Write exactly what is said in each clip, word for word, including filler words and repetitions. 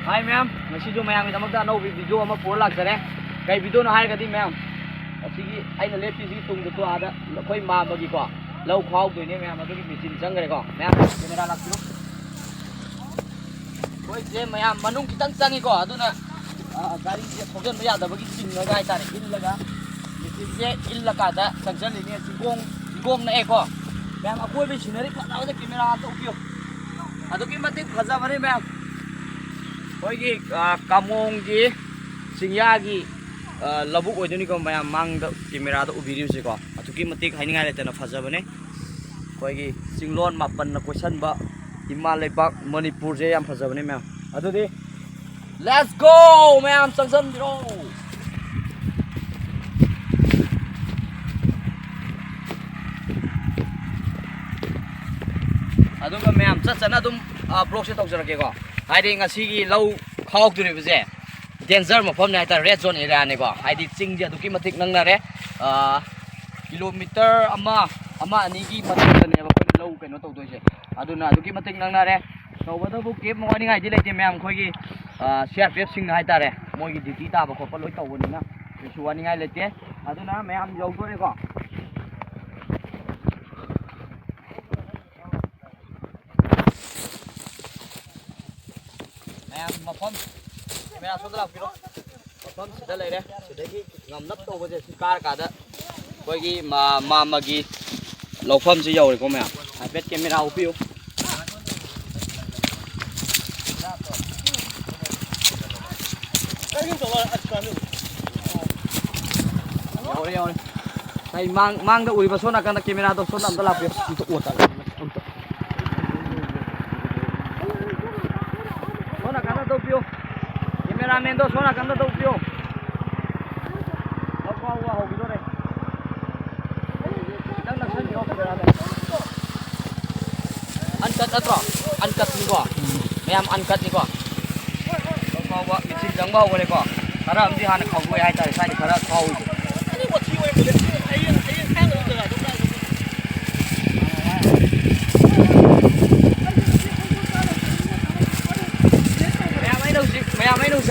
ꯍꯥꯏ ꯃꯌꯥꯝ, ꯉꯁꯤꯁꯨ ꯃꯌꯥꯝꯒꯤꯗꯃꯛꯇ ꯑꯅꯧꯕ ꯚꯤꯗꯤꯑꯣ ꯑꯃ ꯄꯨꯔ ꯂꯥꯛꯆꯔꯦ꯫ ꯀꯩ ꯚꯤꯗꯤꯑꯣꯅꯣ ꯍꯥꯏꯔꯒꯗꯤ ꯃꯌꯥꯝ, ꯑꯁꯤꯒꯤ ꯑꯩꯅ ꯂꯦꯞꯄꯤꯁꯤꯒꯤ ꯇꯨꯡꯗꯁꯨ ꯑꯥꯗ ꯑꯩꯈꯣꯏ ꯃꯥꯝꯃꯒꯤꯀꯣ ꯂꯧ ꯈꯥꯎꯗꯣꯏꯅꯦ ꯃꯌꯥꯝ, ꯑꯗꯨꯒꯤ ꯃꯦꯆꯤꯟ ꯆꯪꯈ꯭ꯔꯦꯀꯣ꯫ ꯃꯌꯥꯝ ꯀꯦꯃꯦꯔꯥ ꯂꯥꯛꯄꯤꯔꯣ꯫ ꯑꯩꯈꯣꯏꯁꯦ ꯃꯌꯥꯝ ꯃꯅꯨꯡ ꯈꯤꯇꯪ ꯆꯪꯉꯤꯀꯣ, ꯑꯗꯨꯅ ꯑ, ꯒꯥꯔꯤꯁꯦ ꯊꯧꯖꯤꯟꯕ ꯌꯥꯗꯕꯒꯤ ꯆꯤꯡꯉꯒ ꯍꯥꯏꯇꯥꯔꯦ, ꯏꯜꯂꯒ ꯃꯦꯆꯤꯟꯁꯦ ꯏꯜꯂꯀꯥꯟꯗ ꯆꯪꯁꯤꯜꯂꯤꯅꯦ꯫ ꯆꯤꯡꯒꯣꯡ ꯆꯤꯡꯒꯣꯡ ꯅꯛꯑꯦꯀꯣ꯫ ꯃꯌꯥꯝ ꯑꯀꯣꯏꯕꯒꯤ ꯁꯤꯅꯔꯤ ꯐꯖꯕꯗ ꯀꯦꯃꯦꯔꯥ ꯑꯝꯇ ꯎꯞꯄꯤꯌꯨ꯫ ꯑꯗꯨꯛꯀꯤ ꯃꯇꯤꯛ ꯐꯖꯕꯅꯦ ꯃꯌꯥꯝ꯫ ꯑꯩꯈꯣꯏꯒꯤ ꯑ, ꯀꯥꯃꯣꯡꯒꯤ ꯆꯤꯡꯌꯥꯒꯤ ꯑ, ꯂꯧꯕꯨꯛ ꯑꯣꯏꯗꯣꯏꯅꯤꯀꯣ ꯃꯌꯥꯝ, ꯃꯥꯡꯗ ꯀꯦꯃꯦꯔꯥꯗ ꯎꯕꯤꯔꯤꯕꯁꯤꯀꯣ꯫ ꯑꯗꯨꯛꯀꯤ ꯃꯇꯤꯛ ꯍꯥꯏꯅꯤꯡꯉꯥꯏ ꯂꯩꯇꯅ ꯐꯖꯕꯅꯦ꯫ ꯑꯩꯈꯣꯏꯒꯤ ꯆꯤꯡꯂꯣꯟ ꯃꯥꯄꯟꯅ ꯀꯣꯏꯁꯟꯕ ꯏꯃꯥ ꯂꯩꯕꯥꯛ ꯃꯅꯤꯄꯨꯔꯁꯦ ꯌꯥꯝ ꯐꯖꯕꯅꯦ ꯃꯌꯥꯝ꯫ ꯑꯗꯨꯗꯤ let's go ꯃꯌꯥꯝ, ꯆꯪꯁꯟꯕꯤꯔꯣ꯫ ꯑꯗꯨꯒ ꯃꯌꯥꯝ ꯆꯠ ꯆꯠꯅ ꯑꯗꯨꯝ ꯕ꯭ꯂꯣꯛꯁꯦ ꯇꯧꯖꯔꯛꯀꯦꯀꯣ꯫ ꯍꯥꯏꯗꯤ ꯉꯁꯤꯒꯤ ꯂꯧ ꯈꯥꯎꯗꯣꯔꯤꯕꯁꯦ ꯗꯦꯟꯖꯔ ꯃꯐꯝꯅꯦ ꯍꯥꯏꯇꯥꯔꯦ, ꯔꯦꯗ ꯖꯣꯟ ꯑꯦꯔꯤꯌꯥꯅꯦꯀꯣ꯫ ꯍꯥꯏꯗꯤ ꯆꯤꯡꯁꯦ ꯑꯗꯨꯛꯀꯤ ꯃꯇꯤꯛ ꯅꯛꯅꯔꯦ꯫ ꯑ, ꯀꯤꯂꯣꯃꯤꯇꯔ ꯑꯃ, ꯑꯃ ꯑꯅꯤꯒꯤ ꯃꯊꯛꯇꯅꯦꯕ ꯑꯩꯈꯣꯏꯅ ꯂꯧ ꯀꯩꯅꯣ ꯇꯧꯗꯣꯏꯁꯦ꯫ ꯑꯗꯨꯅ ꯑꯗꯨꯛꯀꯤ ꯃꯇꯤꯛ ꯅꯛꯅꯔꯦ꯫ ꯇꯧꯕꯇꯕꯨ ꯀꯦꯞ ꯋꯥꯅꯤꯡꯉꯥꯏꯗꯤ ꯂꯩꯇꯦ ꯃꯌꯥꯝ, ꯑꯩꯈꯣꯏꯒꯤ ꯁꯤ ꯑꯥꯔ ꯄꯤ ꯑꯦꯐꯁꯤꯡꯅ ꯍꯥꯏꯇꯥꯔꯦ, ꯃꯣꯏꯒꯤ ꯗ꯭ꯌꯨꯇꯤ ꯇꯥꯕ ꯈꯣꯠꯄ ꯂꯣꯏ ꯇꯧꯕꯅꯤꯅ ꯀꯩꯁꯨ ꯋꯥꯅꯤꯡꯉꯥꯏ ꯂꯩꯇꯦ꯫ ꯑꯗꯨꯅ ꯃꯌꯥꯝ ꯌꯧꯗꯣꯔꯦꯀꯣ꯫ ꯃꯌꯥꯝ ꯃꯐꯝ ꯀꯦꯃꯦꯔꯥ ꯁꯣꯝꯗ ꯂꯥꯛꯄꯤꯔꯣ꯫ ꯃꯐꯝꯁꯤꯗ ꯂꯩꯔꯦ꯫ ꯁꯤꯗꯒꯤ ꯉꯝꯅꯕ ꯇꯧꯕꯁꯦ ꯁꯤ ꯀꯥꯔ ꯀꯥꯗ ꯑꯩꯈꯣꯏꯒꯤ ꯃꯥ-, ꯃꯥꯝꯃꯒꯤ ꯂꯧꯐꯝꯁꯤ ꯌꯧꯔꯦꯀꯣ ꯃꯌꯥꯝ꯫ ꯍꯥꯏꯐꯦꯠ ꯀꯦꯃꯦꯔꯥ ꯎꯞꯄꯤꯌꯨ꯫ ꯌꯧꯔꯦ, ꯌꯧꯔꯦ꯫ ꯉꯁꯥꯏ ꯃꯥꯡ-, ꯃꯥꯡꯗ ꯎꯔꯤꯕ ꯁꯣꯝ ꯅꯥꯀꯟꯗ ꯀꯦꯃꯦꯔꯥꯗꯣ ꯁꯣꯝꯗ ꯑꯝꯇ ꯂꯥꯛꯄꯤꯌꯨ꯫ ꯑꯝꯇ ꯑꯣꯠ ꯇꯥꯔꯦ꯫ ꯑꯝꯇ꯫ ꯁꯣꯝ ꯅꯥꯀꯟꯗ ꯇꯧꯕꯤꯌꯨ꯫ ꯀꯦꯃꯦꯔꯥꯃꯦꯟꯗꯣ ꯁꯣꯝ ꯅꯥꯀꯟꯗ ꯇꯧꯕꯤꯌꯨ꯫ ꯋꯥ, ꯋꯥ, ꯋꯥ, ꯍꯧꯈꯤꯗꯣꯔꯦ꯫ ꯈꯤꯇꯪ ꯅꯛꯁꯟꯕꯤꯌꯣ ꯀꯦꯃꯦꯔꯥꯗꯣ꯫ ꯑꯟꯀꯠ ꯅꯠꯇ꯭ꯔꯣ? ꯑꯟꯀꯠꯅꯤꯀꯣ? ꯃꯌꯥꯝ ꯑꯟꯀꯠꯅꯤꯀꯣ? ꯐꯥꯎꯕ ꯃꯦꯆꯤꯟ ꯆꯪꯕ ꯍꯧꯈꯔꯦꯀꯣ? ꯈꯔ ꯑꯃꯗꯤ ꯍꯥꯟꯅ ꯈꯥꯎꯗꯣꯛꯑꯦ ꯍꯥꯏꯇꯥꯔꯦ, ꯁ꯭ꯋꯥꯏꯗ ꯈꯔ ꯈꯥꯎꯏꯁꯦ꯫ ꯃꯌꯥꯝ ꯑꯩꯅ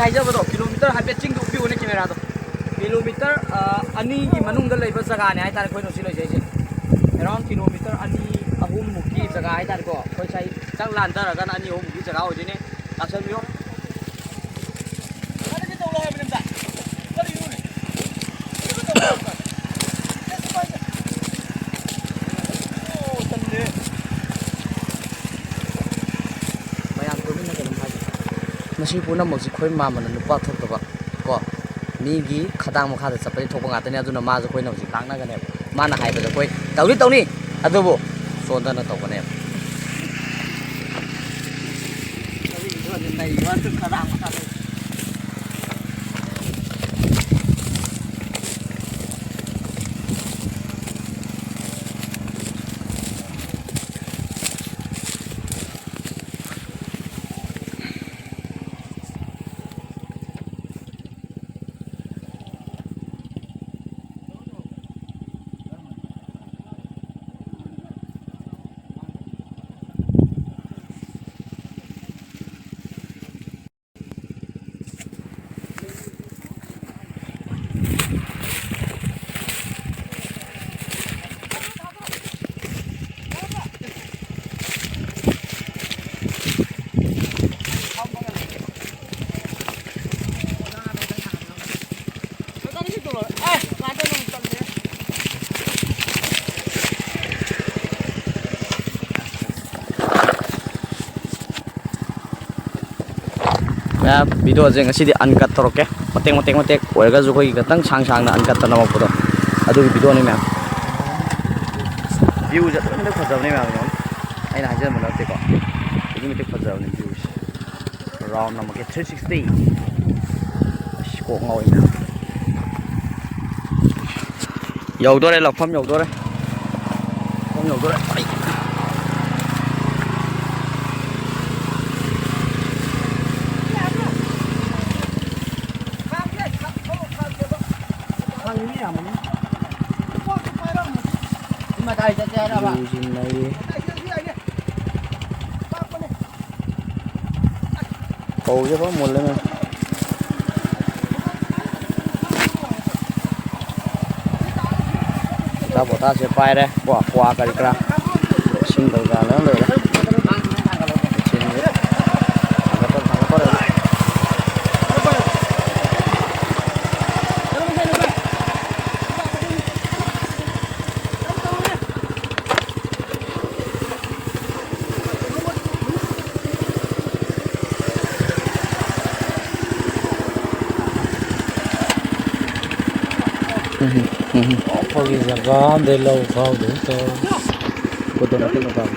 ꯍꯥꯏꯖꯕꯗꯣ, ꯀꯤꯂꯣꯃꯤꯇꯔ ꯍꯥꯏꯐꯦꯠ ꯆꯤꯡꯗ ꯎꯞꯄꯤꯌꯨꯅꯦ ꯀꯦꯃꯦꯔꯥꯗꯣ꯫ ꯀꯤꯂꯣꯃꯤꯇꯔ, ꯑ, ꯑꯅꯤꯒꯤ ꯃꯅꯨꯡꯗ ꯂꯩꯕ ꯖꯒꯥꯅꯦ ꯍꯥꯏꯇꯥꯔꯦ ꯑꯩꯈꯣꯏꯅ ꯍꯧꯖꯤꯛ ꯂꯩꯖꯩꯁꯦ꯫ Around ꯀꯤꯂꯣꯃꯤꯇꯔ ꯑꯅꯤ, ꯑꯍꯨꯝꯃꯨꯛꯀꯤ ꯖꯒꯥ ꯍꯥꯏꯇꯥꯔꯦꯀꯣ꯫ ꯑꯩꯈꯣꯏ ꯁꯥꯏ ꯈꯤꯇꯪ ꯂꯥꯟꯊꯔꯒꯅ ꯑꯅꯤ ꯑꯍꯨꯝꯃꯨꯛꯀꯤ ꯖꯒꯥ ꯑꯣꯏꯗꯣꯏꯅꯦ꯫ ꯂꯥꯛꯁꯟꯕꯤꯌꯣ꯫ ꯃꯌꯥꯝ ꯇꯨꯃꯤꯟꯅ ꯀꯩꯅꯣꯝ ꯍꯥꯏꯒꯦ꯫ ꯃꯁꯤ ꯄꯨꯝꯅꯃꯛꯁꯤ ꯑꯩꯈꯣꯏ ꯃꯥꯝꯃꯅ ꯅꯨꯄꯥ ꯊꯣꯛꯇꯕ ꯀꯣ, ꯃꯤꯒꯤ ꯈꯗꯥꯡ ꯃꯈꯥꯗ ꯆꯠꯄꯗꯤ ꯊꯣꯛꯄ ꯉꯥꯛꯇꯅꯤ꯫ ꯑꯗꯨꯅ ꯃꯥꯁꯨ ꯑꯩꯈꯣꯏꯅ ꯍꯧꯖꯤꯛ ꯉꯥꯡꯅꯒꯅꯦꯕ꯫ ꯃꯥꯅ ꯍꯥꯏꯕꯗ ꯑꯩꯈꯣꯏ ꯇꯧꯗꯤ ꯇꯧꯅꯤ, ꯑꯗꯨꯕꯨ ꯆꯣꯟꯗꯅ ꯇꯧꯒꯅꯦꯕ꯫ ꯃꯌꯥꯝ, ꯚꯤꯗꯤꯑꯣꯁꯦ ꯉꯁꯤꯗꯤ uncut ꯇꯧꯔꯛꯀꯦ꯫ ꯃꯇꯦꯛ ꯃꯇꯦꯛ ꯃꯇꯦꯛ ꯑꯣꯏꯔꯒꯁꯨ ꯑꯩꯈꯣꯏꯒꯤ ꯈꯤꯇꯪ ꯁꯥꯡ ꯁꯥꯡꯅ uncut ꯇ ꯅꯝꯃꯛꯄꯗꯣ, ꯑꯗꯨꯒꯤ ꯚꯤꯗꯤꯑꯣꯅꯤ ꯃꯌꯥꯝ꯫ View ꯁꯦ ꯑꯗꯨꯛꯀꯤ ꯃꯇꯤꯛ ꯐꯖꯕꯅꯦ ꯃꯌꯥꯝ, ꯌꯦꯡꯉꯣ꯫ ꯑꯩꯅ ꯍꯥꯏꯖꯟꯕ ꯅꯠꯇꯦꯀꯣ, ꯑꯗꯨꯛꯀꯤ ꯃꯇꯤꯛ ꯐꯖꯕꯅꯦ view ꯁꯦ꯫ Round ꯅꯝꯃꯛꯀꯦ, three sixty꯫ ꯑꯁ, ꯀꯣꯛ ꯉꯥꯎꯏ ꯃꯌꯥꯝ꯫ ꯌꯧꯗꯣꯔꯦ, ꯂꯧꯐꯝ ꯌꯧꯗꯣꯔꯦ꯫ ꯂꯧꯐꯝ ꯌꯧꯗꯣꯔꯦ꯫ ꯑꯩ꯫ ꯃꯇꯥꯏ ꯆꯠꯁꯦ ꯍꯥꯏꯔꯕ? View ꯁꯤ ꯅꯩꯔꯦ꯫ ꯐꯧꯁꯦ ꯐꯖꯅ ꯃꯨꯜꯂꯦꯅꯦ꯫ ꯕꯣꯇꯥ ꯕꯣꯇꯥꯁꯦ ꯄꯥꯏꯔꯦ꯫ ꯀ꯭ꯋꯥ, ꯀ꯭ꯋꯥ ꯀꯔꯤ ꯀꯔꯥ ꯏꯁꯤꯡ ꯀꯔꯤ ꯀꯔꯥ ꯂꯣꯏ ꯂꯣꯏꯔꯦ꯫ ꯃꯦꯆꯤꯟꯁꯦ ꯊꯥꯡꯒꯠꯄ, ꯊꯥꯡꯒꯠꯄ ꯂꯣꯏꯔꯦ꯫ ꯎꯝ, ꯎꯝ꯫ ꯑꯩꯈꯣꯏꯒꯤ ꯖꯒꯥ ꯑꯝꯗꯩ ꯂꯧ ꯈꯥꯎꯗꯣꯏ ꯇꯧꯔꯤ꯫ ꯒꯣꯗꯥꯎꯟ ꯃꯊꯛ ꯃꯄꯥꯟ꯫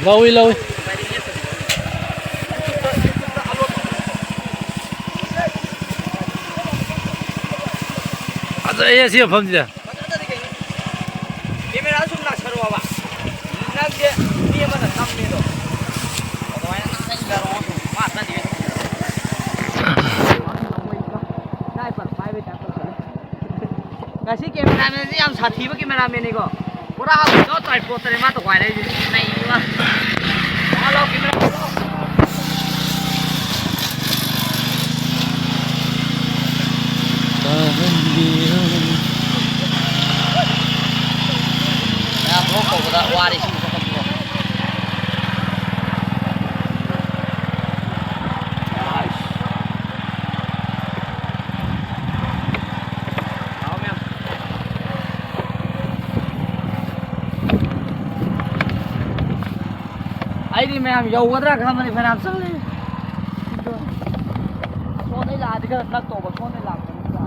ꯂꯧꯏ, ꯂꯧꯏ꯫ ꯐꯖꯩꯌꯦ ꯁꯤ ꯃꯐꯝꯁꯤꯗ꯫ ꯀꯦꯃꯦꯔꯥ ꯁꯨꯝ ꯂꯥꯛꯁꯜꯂꯣꯕ꯫ ꯅꯪꯁꯦ ꯃꯤ ꯑꯃꯅ ꯅꯝꯃꯦꯗꯣ꯫ ꯑꯗꯨꯃꯥꯏꯅ ꯅꯪ ꯌꯥꯔꯣ꯫ ꯃꯥ ꯆꯠꯂꯤꯉꯩ꯫ ꯁ꯭ꯅꯥꯏꯄꯔ ꯄꯥꯏꯕꯩ ꯇꯥꯏꯞ ꯇꯧꯁꯜꯂꯦ꯫ ꯉꯁꯤ ꯀꯦꯃꯦꯔꯥꯃꯦꯟꯁꯦ ꯌꯥꯝ ꯁꯥꯊꯤꯕ ꯀꯦꯃꯦꯔꯥꯃꯦꯟꯅꯤꯀꯣ꯫ ꯄꯨꯔꯥ ꯍꯧꯖꯤꯛ ꯇ꯭ꯔꯥꯏꯄꯣꯠꯇꯅꯦ ꯃꯥ ꯇꯧꯈꯥꯏꯔꯛꯏꯁꯦ꯫ ꯅꯩꯕ꯫ ꯂꯥꯎ, ꯂꯥꯎ, ꯀꯦꯃꯦꯔꯥ꯫ ꯃꯌꯥꯝ ꯊꯕꯛ ꯇꯧꯕꯗ ꯋꯥꯔꯦ ꯏꯁꯤꯡ ꯆꯠꯄꯁꯤꯀꯣ꯫ ꯑꯩꯗꯤ ꯃꯌꯥꯝ ꯌꯧꯒꯗ꯭ꯔꯥ ꯈꯟꯕꯅꯤ, ꯐꯅꯌꯥꯝ ꯆꯠꯂꯤ꯫ ꯁꯣꯝꯗꯩ ꯂꯥꯛꯑꯗꯤ ꯈꯔ ꯅꯛꯇꯧꯕ, ꯁꯣꯝꯗꯩ ꯂꯥꯛꯄꯅꯤꯅ꯫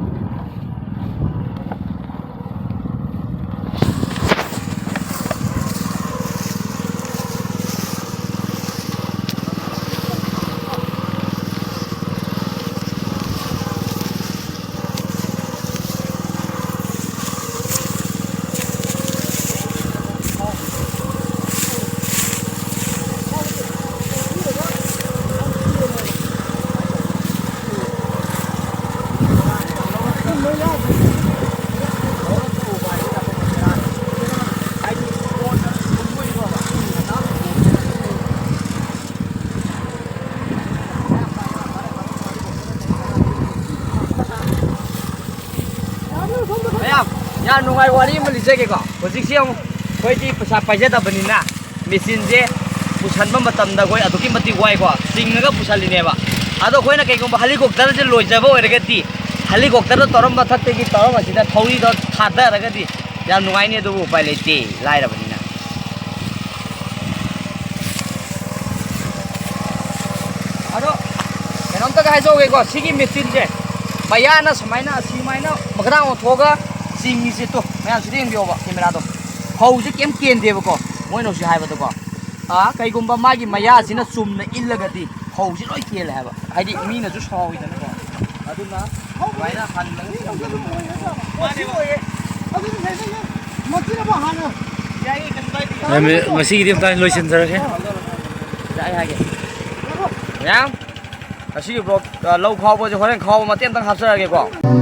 ꯌꯥꯝ ꯅꯨꯡꯉꯥꯏ ꯋꯥꯔꯤ ꯑꯃ ꯂꯤꯖꯒꯦꯀꯣ꯫ ꯍꯧꯖꯤꯛꯁꯦ ꯑꯃꯨꯛ ꯑꯩꯈꯣꯏꯗꯤ ꯄꯩꯁꯥ ꯄꯥꯏꯖꯗꯕꯅꯤꯅ ꯃꯦꯆꯤꯟꯁꯦ ꯄꯨꯁꯟꯕ ꯃꯇꯝꯗ ꯑꯩꯈꯣꯏ ꯑꯗꯨꯛꯀꯤ ꯃꯇꯤꯛ ꯋꯥꯏꯀꯣ, ꯆꯤꯡꯉꯒ ꯄꯨꯁꯜꯂꯤꯅꯦꯕ꯫ ꯑꯗꯣ ꯑꯩꯈꯣꯏꯅ ꯀꯩꯒꯨꯝꯕ ꯍꯦꯂꯤꯀꯣꯞꯇꯔꯁꯦ ꯂꯣꯏꯖꯕ ꯑꯣꯏꯔꯒꯗꯤ, ꯍꯦꯂꯤꯀꯣꯞꯇꯔꯗꯣ ꯇꯧꯔ ꯃꯊꯛꯇꯒꯤ ꯇꯧꯔ ꯃꯁꯤꯗ ꯊꯧꯔꯤꯗꯣ ꯊꯥꯗꯔꯒꯗꯤ ꯌꯥꯝ ꯅꯨꯡꯉꯥꯏꯅꯤ, ꯑꯗꯨꯕꯨ ꯎꯄꯥꯏ ꯂꯩꯇꯦ, ꯂꯥꯏꯔꯕꯅꯤꯅ꯫ ꯑꯗꯣ ꯀꯩꯅꯣꯝꯇꯒ ꯍꯥꯏꯖꯍꯧꯒꯦꯀꯣ, ꯁꯤꯒꯤ ꯃꯦꯆꯤꯟꯁꯦ ꯃꯌꯥꯅ ꯁꯨꯃꯥꯏꯅ, ꯑꯁꯤꯃꯥꯏꯅ ꯃꯈꯥꯗꯥꯡ ꯑꯣꯟꯊꯣꯛꯑꯒ ꯆꯤꯡꯉꯤꯁꯦ ꯇꯣ, ꯃꯌꯥꯝ ꯁꯤꯗ ꯌꯦꯡꯕꯤꯌꯣꯕ ꯀꯦꯃꯦꯔꯥꯗꯣ꯫ ꯐꯧꯁꯦ ꯀꯩꯝ ꯀꯦꯟꯗꯦꯕꯀꯣ, ꯃꯣꯏꯅ ꯍꯧꯖꯤꯛ ꯍꯥꯏꯕꯗꯀꯣ꯫ ꯑꯥ, ꯀꯩꯒꯨꯝꯕ ꯃꯥꯒꯤ ꯃꯌꯥꯁꯤꯅ ꯆꯨꯝꯅ ꯏꯜꯂꯒꯗꯤ ꯐꯧꯁꯦ ꯂꯣꯏ ꯀꯦꯜꯂꯦ ꯍꯥꯏꯕ, ꯍꯥꯏꯗꯤ ꯃꯤꯅꯁꯨ ꯁꯥꯎꯋꯤꯗꯅꯀꯣ꯫ ꯑꯗꯨꯅ ꯁꯨꯃꯥꯏꯅ ꯍꯜꯂꯒ ꯃꯁꯤ ꯑꯣꯏꯌꯦ꯫ ꯑꯗꯨꯗꯤ ꯐꯩ, ꯐꯩ, ꯐꯩ꯫ ꯃꯁꯤꯅ ꯑꯃꯨꯛ ꯍꯥꯟꯅ ꯌꯥꯏꯌꯦ, ꯀꯩꯁꯨ ꯀꯥꯏꯗꯦ꯫ ꯉꯁꯤꯒꯤꯗꯤ ꯑꯝꯇ ꯂꯣꯏꯁꯤꯟꯖꯔꯒꯦ꯫ ꯌꯥꯏ ꯍꯥꯏꯒꯦ꯫ ꯃꯌꯥꯝ, ꯉꯁꯤꯒꯤ vlog, ꯑ, ꯂꯧ ꯈꯥꯎꯕꯁꯦ ꯍꯣꯔꯦꯟ ꯈꯥꯎꯕ ꯃꯇꯦꯛ ꯑꯝꯇꯪ ꯍꯥꯞꯆꯔꯒꯦꯀꯣ꯫